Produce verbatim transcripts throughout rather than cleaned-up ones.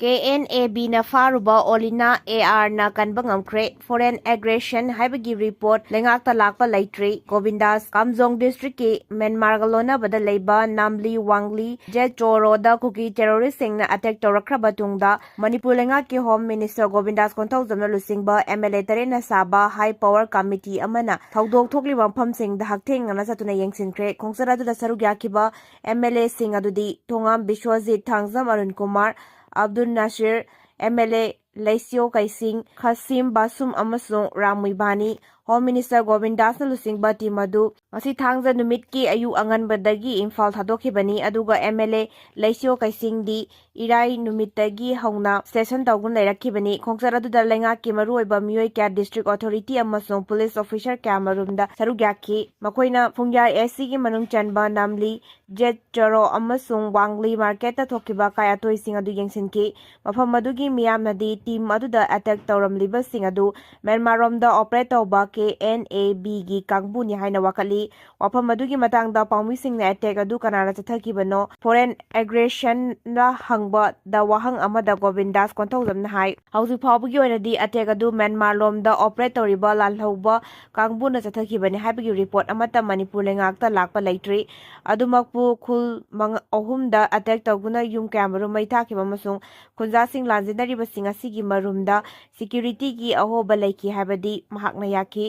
ꯀꯦ N ꯑꯦ ꯕꯤꯅ ꯐꯥꯔꯨꯕ ꯑꯣꯂꯤꯅꯥ ꯑꯦ ꯑꯥꯔꯅ ꯀꯟꯕ ꯉꯝꯈ꯭ꯔꯦ꯫ Foreign aggression ꯍꯥꯏꯕꯒꯤ report ꯂꯩꯉꯥꯛꯇ ꯂꯥꯛꯄ ꯂꯩꯇ꯭ꯔꯤ꯫ ꯒꯣꯕꯤꯟꯗꯥꯁ ꯀꯥꯝꯖꯣꯡ districtꯀꯤ ꯃ꯭ꯌꯥꯟꯃꯥꯔꯒ ꯂꯣꯟꯅꯕꯗ ꯂꯩꯕ ꯅꯥꯝꯂꯤ ꯋꯥꯡꯂꯤ ꯖꯦꯠ ꯆꯣꯔꯣꯗ ꯀꯨꯀꯤ terroristꯁꯤꯡꯅ attack ꯇꯧꯔꯛꯈ꯭ꯔꯕ ꯇꯨꯡꯗ ꯃꯅꯤꯄꯨꯔ ꯂꯩꯉꯥꯛꯀꯤ Home Minister ꯒꯣꯕꯤꯟꯗꯥꯁ ꯀꯣꯟꯊꯧꯖꯝꯅ ꯂꯨꯆꯤꯡꯕ M L A ꯇꯔꯦꯠꯅ ꯁꯥꯕ high power committee ꯑꯃꯅ ꯊꯧꯗꯣꯛ ꯊꯣꯛꯂꯤꯕ ꯃꯐꯝꯁꯤꯡꯗ ꯍꯛꯊꯦꯡꯅꯅ ꯆꯠꯇꯨꯅ ꯌꯦꯡꯁꯤꯟꯈ꯭ꯔꯦ꯫ ꯈꯣꯡꯆꯠ ꯑꯗꯨꯗ ꯁꯔꯨꯛ ꯌꯥꯈꯤꯕ M L Aꯁꯤꯡ ꯑꯗꯨꯗꯤ ꯊꯣꯉꯥꯝ Biswajit, Thangjam Arun Kumar, Abdul Nasir, M L A ꯂꯩꯁꯤꯌꯣ ꯀꯩꯁꯤꯡ, ꯈꯥꯁꯤꯝ ꯕꯥꯁꯨꯝ ꯑꯃꯁꯨꯡ ꯔꯥꯝ ꯃꯨꯏꯕꯥꯅꯤ꯫ Home Minister ꯒꯣꯕꯤꯟꯗꯥꯁꯅ ꯂꯨꯆꯤꯡꯕ team ꯑꯗꯨ ꯉꯁꯤ ꯊꯥꯡꯖ ꯅꯨꯃꯤꯠꯀꯤ ꯑꯌꯨꯛ ꯑꯉꯟꯕꯗꯒꯤ ꯏꯝꯐꯥꯜ ꯊꯥꯗꯣꯛꯈꯤꯕꯅꯤ, ꯑꯗꯨꯒ M L A ꯂꯩꯁꯤꯌꯣ ꯀꯩꯁꯤꯡꯗꯤ ꯏꯔꯥꯏ ꯅꯨꯃꯤꯠꯇꯒꯤ ꯍꯧꯅ station ꯇꯧꯗꯨꯅ ꯂꯩꯔꯛꯈꯤꯕꯅꯤ꯫ ꯈꯣꯡꯆꯠ ꯑꯗꯨꯗ ꯂꯩꯉꯥꯛꯀꯤ ꯃꯔꯨꯑꯣꯏꯕ ꯃꯤꯑꯣꯏ ꯀꯌꯥ, district authority ꯑꯃꯁꯨꯡ police officer ꯀꯌꯥ ꯃꯔꯨꯝꯗ ꯁꯔꯨꯛ ꯌꯥꯈꯤ꯫ ꯃꯈꯣꯏꯅ ꯐꯨꯡꯌꯥꯔ A Cꯒꯤ ꯃꯅꯨꯡ ꯆꯟꯕ ꯅꯥꯝꯂꯤ ꯖꯦꯠ ꯆꯣꯔꯣ ꯑꯃꯁꯨꯡ ꯋꯥꯡꯂꯤ marketꯇ ꯊꯣꯛꯈꯤꯕ ꯑꯀꯥꯏ ꯑꯇꯣꯏꯁꯤꯡ ꯑꯗꯨ ꯌꯦꯡꯁꯤꯟꯈꯤ꯫ ꯃꯐꯝ ꯑꯗꯨꯒꯤ ꯃꯤꯌꯥꯝꯅꯗꯤ team ꯑꯗꯨꯗ attack ꯇꯧꯔꯝꯂꯤꯕꯁꯤꯡ ꯑꯗꯨ ꯃ꯭ꯌꯥꯟꯃꯥꯔꯔꯣꯝꯗ operate ꯇꯧꯕ K N A Bꯒꯤ ꯀꯥꯡꯕꯨꯅꯤ ꯍꯥꯏꯅ ꯋꯥꯀꯠꯂꯤ꯫ ꯋꯥꯐꯝ ꯑꯗꯨꯒꯤ ꯃꯇꯥꯡꯗ ꯄꯥꯎꯃꯤꯁꯤꯡꯅ attack ꯑꯗꯨ ꯀꯅꯥꯅ ꯆꯠꯊꯈꯤꯕꯅꯣ, foreign aggressionꯂ ꯍꯪꯕꯗ ꯋꯥꯍꯪ ꯑꯃꯗ ꯒꯣꯕꯤꯟꯗꯥꯁ ꯀꯣꯟꯊꯧꯖꯝꯅ ꯍꯥꯏ, ꯍꯧꯖꯤꯛ ꯐꯥꯎꯕꯒꯤ ꯑꯣꯏꯅꯗꯤ attack ꯑꯗꯨ ꯃ꯭ꯌꯥꯟꯃꯥꯔꯂꯣꯝꯗ operate ꯇꯧꯔꯤꯕ ꯂꯥꯜꯍꯧꯕ ꯀꯥꯡꯕꯨꯅ ꯆꯠꯊꯈꯤꯕꯅꯤ ꯍꯥꯏꯕꯒꯤ report ꯑꯃꯠꯇ ꯃꯅꯤꯄꯨꯔ ꯂꯩꯉꯥꯛꯇ ꯂꯥꯛꯄ ꯂꯩꯇ꯭ꯔꯤ꯫ ꯑꯗꯨꯃꯛꯄꯨ ꯈꯨꯜ ꯃꯉꯥ, ꯑꯍꯨꯝꯗ attack ꯇꯧꯗꯨꯅ ꯌꯨꯝ ꯀꯌꯥꯃꯔꯨꯝ ꯃꯩ ꯊꯥꯈꯤꯕ ꯑꯃꯁꯨꯡ ꯈꯨꯟꯖꯥꯁꯤꯡ ꯂꯥꯟꯖꯦꯟꯅꯔꯤꯕꯁꯤꯡ ꯑꯁꯤꯒꯤ ꯃꯔꯨꯝꯗ securityꯒꯤ ꯑꯍꯣꯕ ꯂꯩꯈꯤ ꯍꯥꯏꯕꯗꯤ ꯃꯍꯥꯛꯅ ꯌꯥꯈꯤ꯫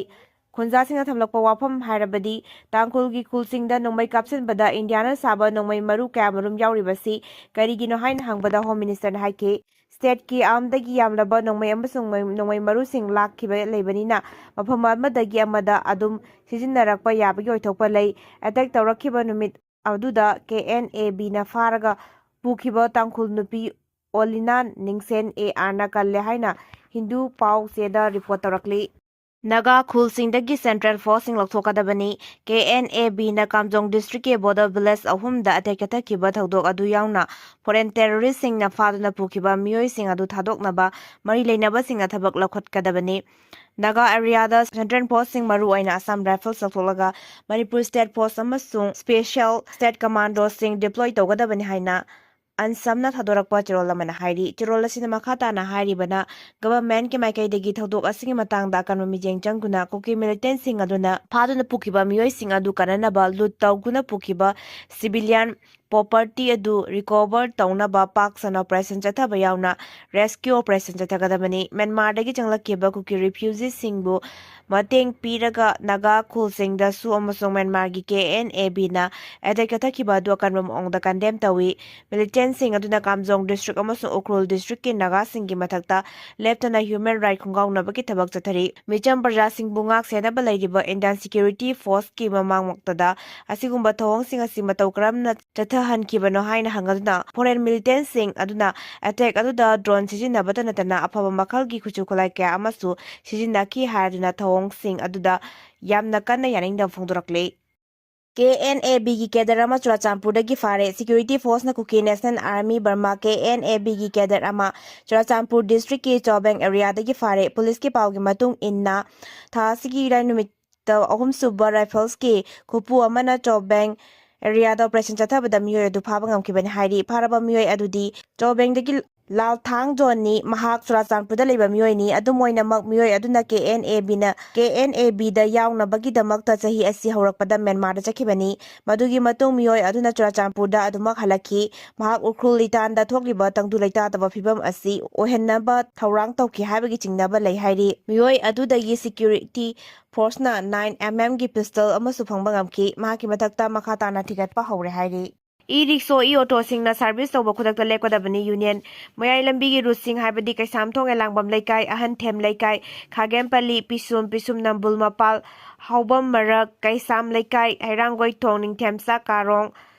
ꯈꯨꯟꯖꯥꯁꯤꯡꯅ ꯊꯝꯂꯛꯄ ꯋꯥꯐꯝ ꯍꯥꯏꯔꯕꯗꯤ ꯇꯥꯡꯈꯨꯜꯒꯤ ꯈꯨꯜꯁꯤꯡꯗ ꯅꯣꯡꯃꯩ ꯀꯥꯞꯁꯤꯟꯕꯗ ꯏꯟꯗꯤꯌꯥꯅ ꯁꯥꯕ ꯅꯣꯡꯃꯩ ꯃꯔꯨ ꯀꯌꯥꯃꯔꯨꯝ ꯌꯥꯎꯔꯤꯕꯁꯤ ꯀꯔꯤꯒꯤꯅꯣ ꯍꯥꯏꯅ ꯍꯪꯕꯗ Home Ministerꯅ ꯍꯥꯏꯈꯤ, stateꯀꯤ ꯑꯥꯝꯗꯒꯤ ꯌꯥꯝꯂꯕ ꯅꯣꯡꯃꯩ ꯑꯃꯁꯨꯡ ꯃꯩ-, ꯅꯣꯡꯃꯩ ꯃꯔꯨꯁꯤꯡ ꯂꯥꯛꯈꯤꯕ ꯂꯩꯕꯅꯤꯅ ꯃꯐꯝ ꯑꯃꯗꯒꯤ ꯑꯃꯗ ꯑꯗꯨꯝ ꯁꯤꯖꯤꯟꯅꯔꯛꯄ ꯌꯥꯕꯒꯤ ꯑꯣꯏꯊꯣꯛꯄ ꯂꯩ꯫ Attack ꯇꯧꯔꯛꯈꯤꯕ ꯅꯨꯃꯤꯠ ꯑꯗꯨꯗ K N A Bꯅ ꯐꯥꯔꯒ ꯄꯨꯈꯤꯕ ꯇꯥꯡꯈꯨꯜ ꯅꯨꯄꯤ ꯑꯣꯂꯤꯅꯥ ꯅꯤꯡꯁꯦꯟ A Rꯅ ꯀꯜꯂꯦ ꯍꯥꯏꯅ ꯍꯤꯟꯗꯨ ꯄꯥꯎ ꯆꯦꯗ report ꯇꯧꯔꯛꯂꯤ꯫ Naga ꯈꯨꯜꯁꯤꯡꯗꯒꯤ central forceꯁꯤꯡ ꯂꯧꯊꯣꯛꯀꯗꯕꯅꯤ꯫ K N A Bꯅ Kamjong districtꯀꯤ border village ꯑꯍꯨꯝꯗ attack ꯆꯠꯊꯈꯤꯕ ꯊꯧꯗꯣꯛ ꯑꯗꯨ ꯌꯥꯎꯅ foreign terroristꯁꯤꯡꯅ ꯐꯥꯗꯨꯅ ꯄꯨꯈꯤꯕ ꯃꯤꯑꯣꯏꯁꯤꯡ ꯑꯗꯨ ꯊꯥꯗꯣꯛꯅꯕ ꯃꯔꯤ ꯂꯩꯅꯕꯁꯤꯡꯅ ꯊꯕꯛ ꯂꯧꯈꯠꯀꯗꯕꯅꯤ꯫ ꯅꯥꯒꯥ areaꯗ central forceꯁꯤꯡ, ꯃꯔꯨꯑꯣꯏꯅ Assam Rifles ꯂꯧꯊꯣꯛꯂꯒ Manipur state force ꯑꯃꯁꯨꯡ special state commandoꯁꯤꯡ deploy ꯇꯧꯒꯗꯕꯅꯤ ꯍꯥꯏꯅ ꯑꯟꯁꯝꯅ ꯊꯥꯗꯣꯔꯛꯄ ꯆꯦꯔꯣꯜ ꯑꯃꯅ ꯍꯥꯏꯔꯤ꯫ ꯆꯦꯔꯣꯜ ꯑꯁꯤꯅ ꯃꯈꯥ ꯇꯥꯅ ꯍꯥꯏꯔꯤꯕꯅ, ꯒꯚꯔꯟꯃꯦꯟꯠꯀꯤ ꯃꯥꯏꯀꯩꯗꯒꯤ ꯊꯧꯗꯣꯛ ꯑꯁꯤꯒꯤ ꯃꯇꯥꯡꯗ ꯑꯀꯟꯕ ꯃꯤꯠꯌꯦꯡ ꯆꯪꯗꯨꯅ ꯀꯨꯀꯤ ꯃꯤꯂꯤꯇꯦꯟꯠꯁꯤꯡ ꯑꯗꯨꯅ ꯐꯥꯗꯨꯅ ꯄꯨꯈꯤꯕ ꯃꯤꯑꯣꯏꯁꯤꯡ ꯑꯗꯨ ꯀꯟꯅꯅꯕ, ꯂꯨꯠ ꯇꯧꯗꯨꯅ ꯄꯨꯈꯤꯕ ꯁꯤꯚꯤꯂꯤꯌꯟ ꯄ꯭ꯔꯣꯄꯔꯇꯤ ꯑꯗꯨ ꯔꯤꯀꯣꯚꯔ ꯇꯧꯅꯕ ꯄꯥꯛ ꯁꯟꯅ ꯑꯣꯄꯔꯦꯁꯟ ꯆꯠꯊꯕ ꯌꯥꯎꯅ ꯔꯦꯁꯀ꯭ꯌꯨ ꯑꯣꯄꯔꯦꯁꯟ ꯆꯠꯊꯒꯗꯕꯅꯤ꯫ ꯃ꯭ꯌꯥꯟꯃꯥꯔꯗꯒꯤ ꯆꯪꯂꯛꯈꯤꯕ ꯀꯨꯀꯤ ꯔꯤꯐ꯭ꯌꯨꯖꯤꯁꯤꯡꯕꯨ ꯃꯇꯦꯡ ꯄꯤꯔꯒ ꯅꯥꯒꯥ ꯈꯨꯜꯁꯤꯡꯗꯁꯨ ꯑꯃꯁꯨꯡ ꯃ꯭ꯌꯥꯟꯃꯥꯔꯒꯤ ꯀꯦ ꯑꯦꯟ ꯑꯦ ꯕꯤꯅ ꯑꯦꯇꯦꯛ ꯆꯠꯊꯈꯤꯕ ꯑꯗꯨ ꯑꯀꯟꯕ ꯃꯑꯣꯡꯗ ꯀꯟꯗꯦꯝ ꯇꯧꯏ꯫ ꯃꯤꯂꯤꯇꯦꯟꯠꯁꯤꯡ ꯑꯗꯨꯅ ꯀꯥꯝꯖꯣꯡ ꯗꯤꯁꯇ꯭ꯔꯤꯛ ꯑꯃꯁꯨꯡ ꯎꯈ꯭ꯔꯨꯜ ꯗꯤꯁꯇ꯭ꯔꯤꯛꯀꯤ ꯅꯥꯒꯥꯁꯤꯡꯒꯤ ꯃꯊꯛꯇ ꯂꯦꯞꯇꯅ ꯍ꯭ꯌꯨꯃꯦꯟ ꯔꯥꯏꯠ ꯈꯣꯡꯒꯥꯎꯅꯕꯒꯤ ꯊꯕꯛ ꯆꯠꯊꯔꯤ꯫ ꯃꯤꯆꯝ ꯄ꯭ꯔꯖꯥꯁꯤꯡꯕꯨ ꯉꯥꯛ ꯁꯦꯟꯅꯕ ꯂꯩꯔꯤꯕ ꯏꯟꯗꯤꯌꯥꯟ ꯁꯦꯀ꯭ꯌꯨꯔꯤꯇꯤ ꯐꯣꯔꯁꯀꯤ ꯃꯃꯥꯡꯃꯛꯇꯗ ꯑꯁꯤꯒꯨꯝꯕ ꯊꯧꯑꯣꯡꯁꯤꯡ ꯑꯁꯤ ꯃꯇꯧ ꯀꯔꯝꯅ ꯆꯠꯊꯍꯟꯈꯤꯕꯅꯣ ꯍꯥꯏꯅ ꯍꯪꯂꯗꯨꯅ, ꯐꯣꯔꯦꯟ ꯃꯤꯂꯤꯇꯦꯟꯠꯁꯤꯡ ꯑꯗꯨꯅ ꯑꯦꯇꯦꯛ ꯑꯗꯨꯗ ꯗ꯭ꯔꯣꯟ ꯁꯤꯖꯤꯟꯅꯕꯇ ꯅꯠꯇꯅ ꯑꯐꯕ ꯃꯈꯜꯒꯤ ꯈꯨꯠꯁꯨ ꯈꯨꯠꯂꯥꯏ ꯀꯌꯥ ꯑꯃꯁꯨ ꯁꯤꯖꯤꯟꯅꯈꯤ ꯍꯥꯏꯗꯨꯅ ꯊꯧꯑꯣꯡꯁꯤꯡ ꯑꯗꯨꯗ ꯌꯥꯝꯅ ꯀꯟꯅ ꯌꯥꯅꯤꯡꯗꯕ ꯐꯣꯡꯗꯣꯔꯛꯂꯤ꯫ ꯀꯦ ꯑꯦꯟ ꯑꯦ ꯕꯤꯒꯤ ꯀꯦꯗꯔ ꯑꯃ ꯆꯨꯔꯥꯆꯥꯟꯄꯨꯔꯗꯒꯤ ꯐꯥꯔꯦ꯫ ꯁꯦꯀ꯭ꯌꯨꯔꯤꯇꯤ ꯐꯣꯔꯁꯅ Kuki national army Burma, K N A ꯕꯤꯒꯤ ꯀꯦꯗꯔ ꯑꯃ ꯆꯨꯔꯥꯆꯥꯟꯄꯨꯔ ꯗꯤꯁꯇ꯭ꯔꯤꯛꯀꯤ ꯆꯣꯕꯦꯡ ꯑꯦꯔꯤꯌꯥꯗꯒꯤ ꯐꯥꯔꯦ꯫ ꯄꯨꯂꯤꯁꯀꯤ ꯄꯥꯎꯒꯤ ꯃꯇꯨꯡ ꯏꯟꯅ, ꯊꯥ ꯑꯁꯤꯒꯤ ꯏꯔꯥꯏ ꯅꯨꯃꯤꯠꯇ ꯑꯍꯨꯝꯁꯨꯕ ꯔꯥꯏꯐꯜꯁꯀꯤ ꯈꯨꯄꯨ ꯑꯃꯅ ꯆꯣꯕꯦꯡ ꯑꯦꯔꯤꯌꯥꯗ ꯑꯣꯄꯔꯦꯁꯟ ꯆꯠꯊꯕꯗ ꯃꯤꯑꯣꯏ ꯑꯗꯨ ꯐꯥꯕ ꯉꯝꯈꯤꯕꯅꯤ ꯍꯥꯏꯔꯤ꯫ ꯐꯥꯔꯕ ꯃꯤꯑꯣꯏ ꯑꯗꯨꯗꯤ ꯆꯣꯕꯦꯡꯗꯒꯤ ꯂꯥꯜꯊꯥꯡ ꯖꯣꯟꯅꯤ꯫ ꯃꯍꯥꯛ ꯆꯨꯔꯥꯆꯥꯟꯄꯨꯔꯗ ꯂꯩꯕ ꯃꯤꯑꯣꯏꯅꯤ꯫ ꯑꯗꯨꯝ ꯑꯣꯏꯅꯃꯛ, ꯃꯤꯑꯣꯏ ꯑꯗꯨꯅ ꯀꯦ ꯑꯦꯟ ꯑꯦ ꯕꯤꯅ, ꯀꯦ ꯑꯦꯟ ꯑꯦ ꯕꯤꯗ ꯌꯥꯎꯅꯕꯒꯤꯗꯃꯛꯇ ꯆꯍꯤ ꯑꯁꯤ ꯍꯧꯔꯛꯄꯗ ꯃ꯭ꯌꯥꯟꯃꯥꯔꯗ ꯆꯠꯈꯤꯕꯅꯤ꯫ ꯃꯗꯨꯒꯤ ꯃꯇꯨꯡ ꯃꯤꯑꯣꯏ ꯑꯗꯨꯅ ꯆꯨꯔꯥꯆꯥꯟꯄꯨꯔꯗ ꯑꯗꯨꯃꯛ ꯍꯜꯂꯛꯈꯤ꯫ ꯃꯍꯥꯛ ꯎꯈ꯭ꯔꯨꯜ ꯂꯤꯇꯥꯟꯗ ꯊꯣꯛꯂꯤꯕ ꯇꯪꯗꯨ ꯂꯩꯇꯥꯗꯕ ꯐꯤꯕꯝ ꯑꯁꯤ ꯑꯣꯏꯍꯟꯅꯕ ꯊꯧꯔꯥꯡ ꯇꯧꯈꯤ ꯍꯥꯏꯕꯒꯤ ꯆꯤꯡꯅꯕ ꯂꯩ ꯍꯥꯏꯔꯤ꯫ ꯃꯤꯑꯣꯏ ꯑꯗꯨꯗꯒꯤ ꯁꯦꯀ꯭ꯌꯨꯔꯤꯇꯤ ꯐꯣꯔꯁꯅ ꯅꯥꯏꯟ ꯑꯦꯝ ꯑꯦꯝꯒꯤ ꯄꯤꯁꯇꯜ ꯑꯃꯁꯨ ꯐꯪꯕ ꯉꯝꯈꯤ꯫ ꯃꯍꯥꯛꯀꯤ ꯃꯊꯛꯇ ꯃꯈꯥ ꯇꯥꯅ ꯊꯤꯒꯠꯄ ꯍꯧꯔꯦ ꯍꯥꯏꯔꯤ꯫ ꯏ ꯔꯤꯛꯁꯣ, ꯏ ꯑꯣꯇꯣꯁꯤꯡꯅ ꯁꯥꯔꯚꯤꯁ ꯇꯧꯕ ꯈꯨꯗꯛꯇ ꯂꯦꯞꯀꯗꯕꯅꯤ꯫ ꯌꯨꯅꯤꯌꯟ ꯃꯌꯥꯏ ꯂꯝꯕꯤꯒꯤ ꯔꯨꯠꯁꯤꯡ, ꯍꯥꯏꯕꯗꯤ ꯀꯩꯁꯥꯝꯊꯣꯡ ꯑꯦꯂꯥꯡꯕꯝ ꯂꯩꯀꯥꯏ, ꯑꯍꯟꯊꯦꯝ ꯂꯩꯀꯥꯏ, ꯈꯥꯒꯦꯝꯄꯜꯂꯤ, ꯄꯤꯁꯨꯝ, ꯄꯤꯁꯨꯝ ꯅꯝꯕꯨꯜ ꯃꯄꯥꯜ, ꯍꯥꯎꯕꯝ ꯃꯔꯛ, ꯀꯩꯁꯥꯝ ꯂꯩꯀꯥꯏ, ꯍꯩꯔꯥꯡꯒꯣꯏꯊꯣꯡ, ꯅꯤꯡꯊꯦꯝꯆꯥ ꯀꯥꯔꯣꯡ,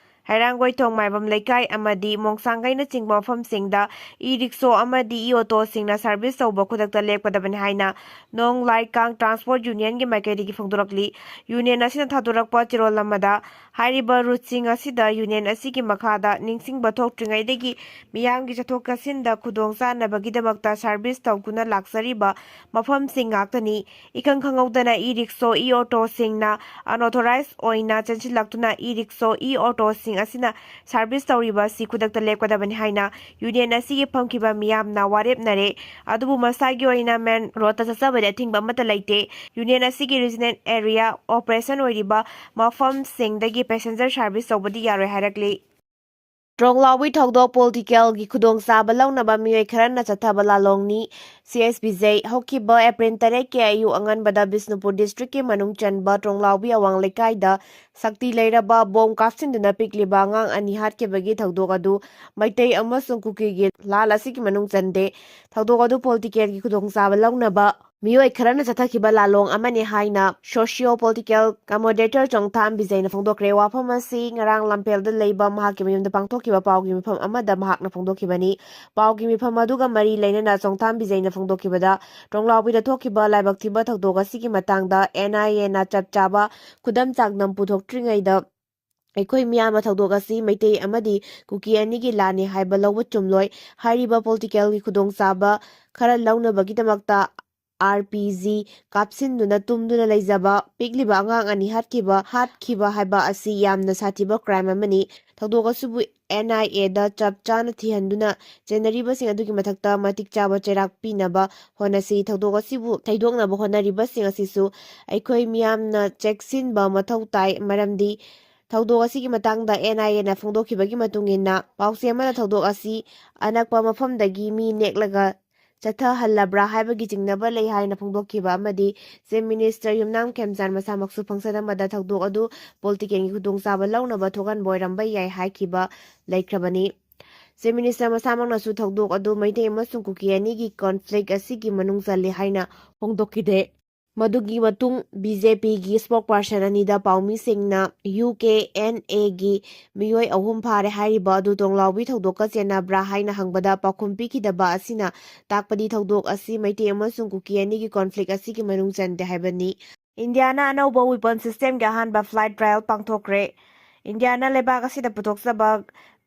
ꯍꯩꯔꯥꯡꯒꯣꯏꯊꯣꯡ ꯃꯥꯏꯕꯝ ꯂꯩꯀꯥꯏ ꯑꯃꯗꯤ ꯃꯣꯡꯁꯥꯡꯒꯩꯅꯆꯤꯡꯕ ꯃꯐꯝꯁꯤꯡꯗ ꯏ ꯔꯤꯛꯁꯣ ꯑꯃꯗꯤ ꯏ ꯑꯣꯇꯣꯁꯤꯡꯅ ꯁꯥꯔꯚꯤꯁ ꯇꯧꯕ ꯈꯨꯗꯛꯇ ꯂꯦꯞꯀꯗꯕꯅꯤ ꯍꯥꯏꯅ ꯅꯣꯡ ꯂꯥꯏꯀꯥꯡ ꯇ꯭ꯔꯥꯟꯁꯄꯣꯔꯠ ꯌꯨꯅꯤꯌꯟꯒꯤ ꯃꯥꯏꯀꯩꯗꯒꯤ ꯐꯣꯡꯗꯣꯔꯛꯂꯤ꯫ ꯌꯨꯅꯤꯌꯟ ꯑꯁꯤꯅ ꯊꯥꯗꯣꯔꯛꯄ ꯆꯦꯔꯣꯜ ꯑꯃꯗ, ꯍꯥꯏꯔꯤꯕ ꯔꯨꯠꯁꯤꯡ ꯑꯁꯤꯗ ꯌꯨꯅꯤꯌꯟ ꯑꯁꯤꯒꯤ ꯃꯈꯥꯗ ꯅꯤꯡꯁꯤꯡꯕ ꯊꯣꯛꯇ꯭ꯔꯤꯉꯩꯗꯒꯤ ꯃꯤꯌꯥꯝꯒꯤ ꯆꯠꯊꯣꯛ ꯆꯠꯁꯤꯟꯗ ꯈꯨꯗꯣꯡ ꯆꯥꯅꯕꯒꯤꯗꯃꯛꯇ ꯁꯥꯔꯚꯤꯁ ꯇꯧꯗꯨꯅ ꯂꯥꯛꯆꯔꯤꯕ ꯃꯐꯝꯁꯤꯡ ꯉꯥꯛꯇꯅꯤ꯫ ꯏꯈꯪ ꯈꯪꯍꯧꯗꯅ ꯏ ꯔꯤꯛꯁꯣ, ꯏ ꯑꯣꯇꯣꯁꯤꯡꯅ ꯑꯟꯑꯣꯊꯣꯔꯥꯏꯖ ꯑꯣꯏꯅ ꯆꯦꯟꯁꯤꯜꯂꯛꯇꯨꯅ ꯏ ꯔꯤꯛꯁꯣ, ꯏ ꯑꯣꯇꯣꯁꯤꯡ ꯑꯁꯤꯅ ꯁꯥꯔꯚꯤꯁ ꯇꯧꯔꯤꯕ ꯑꯁꯤ ꯈꯨꯗꯛꯇ ꯂꯦꯞꯀꯗꯕꯅꯤ ꯍꯥꯏꯅ ꯌꯨꯅꯤꯌꯟ ꯑꯁꯤꯒꯤ ꯐꯝꯈꯤꯕ ꯃꯤꯌꯥꯝꯅ ꯋꯥꯔꯦꯞꯅꯔꯦ꯫ ꯑꯗꯨꯕꯨ ꯃꯁꯥꯒꯤ ꯑꯣꯏꯅ ꯃꯦꯟ ꯔꯣꯗꯇ ꯆꯠꯆꯕꯗꯤ ꯑꯊꯤꯡꯕ ꯑꯃꯠꯇ ꯂꯩꯇꯦ꯫ ꯌꯨꯅꯤꯌꯟ ꯑꯁꯤꯒꯤ ꯔꯤꯖꯅꯦꯜ ꯑꯦꯔꯤꯌꯥ ꯑꯣꯄꯔꯦꯁꯟ ꯑꯣꯏꯔꯤꯕ ꯃꯐꯝꯁꯤꯡꯗꯒꯤ ꯄꯦꯁꯦꯟꯖꯔ ꯁꯥꯔꯚꯤꯁ ꯇꯧꯕꯗꯤ ꯌꯥꯔꯣꯏ ꯍꯥꯏꯔꯛꯂꯤ꯫ ꯇ꯭ꯔꯣꯡꯂꯥꯎꯕꯤ ꯊꯧꯗꯣꯛ ꯄꯣꯂꯤꯇꯤꯀꯦꯜꯒꯤ ꯈꯨꯗꯣꯡꯆꯥꯕ ꯂꯧꯅꯕ ꯃꯤꯑꯣꯏ ꯈꯔꯅ ꯆꯠꯊꯕ ꯂꯥꯂꯣꯡꯅꯤ꯫ ꯁꯤ ꯑꯦꯁ ꯕꯤ ꯖꯦ ꯍꯧꯈꯤꯕ ꯑꯦꯄ꯭ꯔꯤꯜ ꯇꯔꯦꯠꯀꯤ ꯑꯌꯨꯛ ꯑꯉꯟꯕꯗ ꯕꯤꯁꯅꯨꯄꯨꯔ ꯗꯤꯁꯇ꯭ꯔꯤꯛꯀꯤ ꯃꯅꯨꯡ ꯆꯟꯕ ꯇ꯭ꯔꯣꯡꯂꯥꯎꯕꯤ ꯑꯋꯥꯡ ꯂꯩꯀꯥꯏꯗ ꯁꯛꯇꯤ ꯂꯩꯔꯕ ꯕꯣꯝ ꯀꯥꯞꯁꯤꯟꯗꯨꯅ ꯄꯤꯛꯂꯤꯕ ꯑꯉꯥꯡ ꯑꯅꯤ ꯍꯥꯠꯈꯤꯕꯒꯤ ꯊꯧꯗꯣꯛ ꯑꯗꯨ ꯃꯩꯇꯩ ꯑꯃꯁꯨꯡ ꯀꯨꯀꯤꯒꯤ ꯂꯥꯜ ꯑꯁꯤꯒꯤ ꯃꯅꯨꯡ ꯆꯟꯗꯦ꯫ ꯊꯧꯗꯣꯛ ꯑꯗꯨ ꯄꯣꯂꯤꯇꯤꯀꯦꯜꯒꯤ ꯈꯨꯗꯣꯡꯆꯥꯕ ꯂꯧꯅꯕ ꯃꯤꯑꯣꯏ ꯈꯔꯅ ꯆꯠꯊꯈꯤꯕ ꯂꯥꯂꯣꯡ ꯑꯃꯅꯤ ꯍꯥꯏꯅ ꯁꯣꯁꯤꯌꯣ ꯄꯣꯂꯤꯇꯤꯀꯦꯜ ꯀꯃꯣꯗꯦꯇꯔ ꯆꯣꯡꯊꯥꯝ ꯕꯤꯖꯩꯅ ꯐꯣꯡꯗꯣꯛꯈ꯭ꯔꯦ꯫ ꯋꯥꯐꯝ ꯑꯁꯤ ꯉꯔꯥꯡ ꯂꯝꯐꯦꯜꯗ ꯂꯩꯕ ꯃꯍꯥꯛꯀꯤ ꯃꯌꯨꯝꯗ ꯄꯥꯡꯊꯣꯛꯈꯤꯕ ꯄꯥꯎꯒꯤ ꯃꯤꯐꯝ ꯑꯃꯗ ꯃꯍꯥꯛꯅ ꯐꯣꯡꯗꯣꯛꯈꯤꯕꯅꯤ꯫ ꯄꯥꯎꯒꯤ ꯃꯤꯐꯝ ꯑꯗꯨꯒ ꯃꯔꯤ ꯂꯩꯅꯅ ꯆꯣꯡꯊꯥꯝ ꯕꯤꯖꯩꯅ ꯐꯣꯡꯗꯣꯛꯈꯤꯕꯗ, ꯇ꯭ꯔꯣꯡꯂꯥꯎꯕꯤꯗ ꯊꯣꯛꯈꯤꯕ ꯂꯥꯏꯕꯛ ꯊꯤꯕ ꯊꯧꯗꯣꯛ ꯑꯁꯤꯒꯤ ꯃꯇꯥꯡꯗ ꯑꯦꯟ ꯑꯥꯏ ꯑꯦꯅ ꯆꯞ ꯆꯥꯕ ꯈꯨꯗꯝ ꯆꯥꯡꯗꯝ ꯄꯨꯊꯣꯛꯇ꯭ꯔꯤꯉꯩꯗ, ꯑꯩꯈꯣꯏ ꯃꯤꯌꯥꯝꯅ ꯊꯧꯗꯣꯛ ꯑꯁꯤ ꯃꯩꯇꯩ ꯑꯃꯗꯤ ꯀꯨꯀꯤ ꯑꯅꯤꯒꯤ ꯂꯥꯟꯅꯤ ꯍꯥꯏꯕ ꯂꯧꯕ ꯆꯨꯝꯂꯣꯏ꯫ ꯍꯥꯏꯔꯤꯕ ꯄꯣꯂꯤꯇꯤꯀꯦꯜꯒꯤ ꯈꯨꯗꯣꯡꯆꯥꯕ ꯈꯔ ꯂꯧꯅꯕꯒꯤꯗꯃꯛꯇ ꯑꯥꯔ ꯄꯤ ꯖꯤ ꯀꯥꯞꯁꯤꯟꯗꯨꯅ ꯇꯨꯝꯗꯨꯅ ꯂꯩꯖꯕ ꯄꯤꯛꯂꯤꯕ ꯑꯉꯥꯡ ꯑꯅꯤ ꯍꯥꯠꯈꯤꯕ, ꯍꯥꯠꯈꯤꯕ ꯍꯥꯏꯕ ꯑꯁꯤ ꯌꯥꯝꯅ ꯁꯥꯊꯤꯕ ꯀ꯭ꯔꯥꯏꯝ ꯑꯃꯅꯤ꯫ ꯊꯧꯗꯣꯛ ꯑꯁꯤꯕꯨ ꯑꯦꯟ ꯑꯥꯏ ꯑꯦꯗ ꯆꯞ ꯆꯥꯅ ꯊꯤꯍꯟꯗꯨꯅ ꯆꯦꯟꯅꯔꯤꯕꯁꯤꯡ ꯑꯗꯨꯒꯤ ꯃꯊꯛꯇ ꯃꯇꯤꯛ ꯆꯥꯕ ꯆꯩꯔꯥꯛ ꯄꯤꯅꯕ ꯍꯣꯠꯅꯁꯤ꯫ ꯊꯧꯗꯣꯛ ꯑꯁꯤꯕꯨ ꯊꯩꯗꯣꯛꯅꯕ ꯍꯣꯠꯅꯔꯤꯕꯁꯤꯡ ꯑꯁꯤꯁꯨ ꯑꯩꯈꯣꯏ ꯃꯤꯌꯥꯝꯅ ꯆꯦꯛꯁꯤꯟꯕ ꯃꯊꯧ ꯇꯥꯏ, ꯃꯔꯝꯗꯤ ꯊꯧꯗꯣꯛ ꯑꯁꯤꯒꯤ ꯃꯇꯥꯡꯗ ꯑꯦꯟ ꯑꯥꯏ ꯑꯦꯅ ꯐꯣꯡꯗꯣꯛꯈꯤꯕꯒꯤ ꯃꯇꯨꯡ ꯏꯟꯅ, ꯄꯥꯎꯆꯦ ꯑꯃꯅ ꯊꯧꯗꯣꯛ ꯑꯁꯤ ꯑꯅꯛꯄ ꯃꯐꯝꯗꯒꯤ ꯃꯤ ꯅꯦꯛꯂꯒ ꯆꯠꯊꯍꯜꯂꯕ꯭ꯔꯥ ꯍꯥꯏꯕꯒꯤ ꯆꯤꯡꯅꯕ ꯂꯩ ꯍꯥꯏꯅ ꯐꯣꯡꯗꯣꯛꯈꯤꯕ ꯑꯃꯗꯤ ꯆꯤꯐ ꯃꯤꯅꯤꯁꯇꯔ ꯌꯨꯝꯅꯥꯝ ꯈꯦꯝꯆꯥꯟ ꯃꯁꯥꯃꯛꯁꯨ ꯐꯪꯁꯟ ꯑꯃꯗ ꯊꯧꯗꯣꯛ ꯑꯗꯨ ꯄꯣꯂꯤꯇꯤꯀꯦꯜꯒꯤ ꯈꯨꯗꯣꯡꯆꯥꯕ ꯂꯧꯅꯕ ꯊꯣꯛꯍꯟꯕ ꯑꯣꯏꯔꯝꯕ ꯌꯥꯏ ꯍꯥꯏꯈꯤꯕ ꯂꯩꯈ꯭ꯔꯕꯅꯤ꯫ ꯆꯤꯐ ꯃꯤꯅꯤꯁꯇꯔ ꯃꯁꯥꯃꯛꯅꯁꯨ ꯊꯧꯗꯣꯛ ꯑꯗꯨ ꯃꯩꯇꯩ ꯑꯃꯁꯨꯡ ꯀꯨꯀꯤ ꯑꯅꯤꯒꯤ ꯀꯣꯟꯐ꯭ꯂꯤꯛ ꯑꯁꯤꯒꯤ ꯃꯅꯨꯡ ꯆꯜꯂꯤ ꯍꯥꯏꯅ ꯐꯣꯡꯗꯣꯛꯈꯤꯗꯦ꯫ ꯃꯗꯨꯒꯤ ꯃꯇꯨꯡ ꯕꯤ ꯖꯦ ꯄꯤꯒꯤ ꯁ꯭ꯄꯣꯛꯄꯔꯁꯟ ꯑꯅꯤꯗ ꯄꯥꯎꯃꯤꯁꯤꯡꯅ ꯌꯨ ꯀꯦ ꯑꯦꯟ ꯑꯦꯒꯤ ꯃꯤꯑꯣꯏ ꯑꯍꯨꯝ ꯐꯥꯔꯦ ꯍꯥꯏꯔꯤꯕ ꯑꯗꯨ ꯇꯣꯡꯂꯥꯎꯕꯤ ꯊꯧꯗꯣꯛꯀ ꯆꯦꯟꯅꯕ꯭ꯔꯥ ꯍꯥꯏꯅ ꯍꯪꯕꯗ ꯄꯥꯎꯈꯨꯝ ꯄꯤꯈꯤꯗꯕ ꯑꯁꯤꯅ ꯇꯥꯛꯄꯗꯤ ꯊꯧꯗꯣꯛ ꯑꯁꯤ ꯃꯩꯇꯩ ꯑꯃꯁꯨꯡ ꯀꯨꯀꯤ ꯑꯅꯤꯒꯤ ꯀꯣꯟꯐ꯭ꯂꯤꯛ ꯑꯁꯤꯒꯤ ꯃꯅꯨꯡ ꯆꯟꯗꯦ ꯍꯥꯏꯕꯅꯤ꯫ ꯏꯟꯗꯤꯌꯥꯅ ꯑꯅꯧꯕ ꯋꯤꯄꯟ ꯁꯤꯁꯇꯦꯝꯒꯤ ꯑꯍꯥꯟꯕ ꯐ꯭ꯂꯥꯏꯠ ꯇ꯭ꯔꯥꯏꯜ ꯄꯥꯡꯊꯣꯛꯈ꯭ꯔꯦ꯫ ꯏꯟꯗꯤꯌꯥꯅ ꯂꯩꯕꯥꯛ ꯑꯁꯤꯗ ꯄꯨꯊꯣꯛꯆꯕ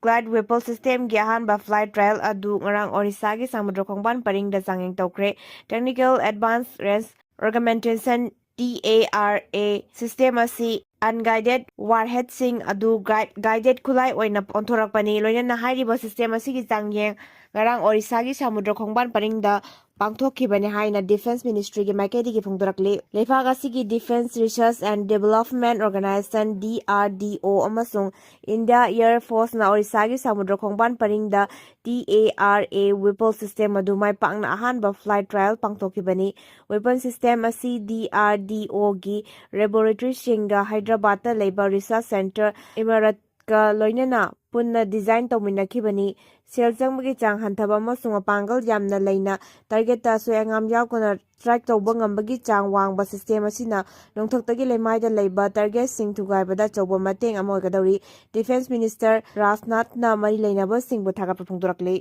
ꯒ꯭ꯂꯥꯏꯗ ꯋꯤꯄꯟ ꯁꯤꯁꯇꯦꯝꯒꯤ ꯑꯍꯥꯟꯕ ꯐ꯭ꯂꯥꯏꯠ ꯇ꯭ꯔꯥꯏꯜ ꯑꯗꯨ ꯉꯔꯥꯡ ꯑꯣꯔꯤꯁꯥꯒꯤ ꯁꯃꯨꯗ꯭ꯔ ꯈꯣꯡꯕꯥꯟ ꯄꯔꯤꯡꯗ ꯆꯥꯡꯌꯦꯡ ꯇꯧꯈ꯭ꯔꯦ꯫ Technical advance range augmentation T A R A system ꯑꯁꯤ unguided warheadꯁꯤꯡ ꯑꯗꯨ guide- guided ꯈꯨꯠꯂꯥꯏ ꯑꯣꯏꯅ ꯑꯣꯟꯊꯣꯔꯛꯄꯅꯤ꯫ ꯂꯣꯏꯅꯅ ꯍꯥꯏꯔꯤꯕ system ꯑꯁꯤꯒꯤ ꯆꯥꯡꯌꯦꯡ ꯉꯔꯥꯡ ꯑꯣꯔꯤꯁꯥꯒꯤ ꯁꯃꯨꯗ꯭ꯔ ꯈꯣꯡꯕꯥꯟ ꯄꯔꯤꯡꯗ ꯄꯥꯡꯊꯣꯛꯈꯤꯕꯅꯤ ꯍꯥꯏꯅ Defence Ministryꯒꯤ ꯃꯥꯏꯀꯩꯗꯒꯤ ꯐꯣꯡꯗꯣꯔꯛꯂꯤ꯫ ꯂꯩꯕꯥꯛ ꯑꯁꯤꯒꯤ Defence Research and Development Organisation, D R D O, ꯑꯃꯁꯨꯡ India Air Forceꯅ ꯑꯣꯔꯤꯁꯥꯒꯤ ꯁꯃꯨꯗ꯭ꯔ ꯈꯣꯡꯕꯥꯟ ꯄꯔꯤꯡꯗ T A R A weapon system ꯑꯗꯨ ꯃꯥꯏ ꯄꯥꯛꯅ ꯑꯍꯥꯟꯕ flight trial ꯄꯥꯡꯊꯣꯛꯈꯤꯕꯅꯤ꯫ Weapon system ꯑꯁꯤ D R D Oꯒꯤ laboratoryꯁꯤꯡꯒ ꯍꯥꯏꯗ꯭ꯔꯕꯥꯗꯇ ꯂꯩꯕ research centre ꯏꯃꯥꯔꯠꯀ ꯂꯣꯏꯅꯅ ꯄꯨꯟꯅ design ꯇꯧꯃꯤꯟꯅꯈꯤꯕꯅꯤ꯫ ꯁꯦꯜ ꯆꯪꯕꯒꯤ ꯆꯥꯡ ꯍꯟꯊꯕ ꯑꯃꯁꯨꯡ ꯃꯄꯥꯡꯒꯜ ꯌꯥꯝꯅ ꯂꯩꯅ targetꯇ ꯑꯁꯣꯏ ꯑꯉꯥꯝ ꯌꯥꯎꯗꯅ strike ꯇꯧꯕ ꯉꯝꯕꯒꯤ ꯆꯥꯡ ꯋꯥꯡꯕ system ꯑꯁꯤꯅ ꯅꯣꯡꯊꯛꯇꯒꯤ ꯂꯩꯃꯥꯏꯗ ꯂꯩꯕ targetꯁꯤꯡ ꯊꯨꯒꯥꯏꯕꯗ ꯑꯆꯧꯕ ꯃꯇꯦꯡ ꯑꯃ ꯑꯣꯏꯒꯗꯧꯔꯤ꯫ Defence Minister ꯔꯥꯖꯅꯥꯊꯅ ꯃꯔꯤ ꯂꯩꯅꯕꯁꯤꯡꯕꯨ ꯊꯥꯒꯠꯄ ꯐꯣꯡꯗꯣꯔꯛꯂꯤ꯫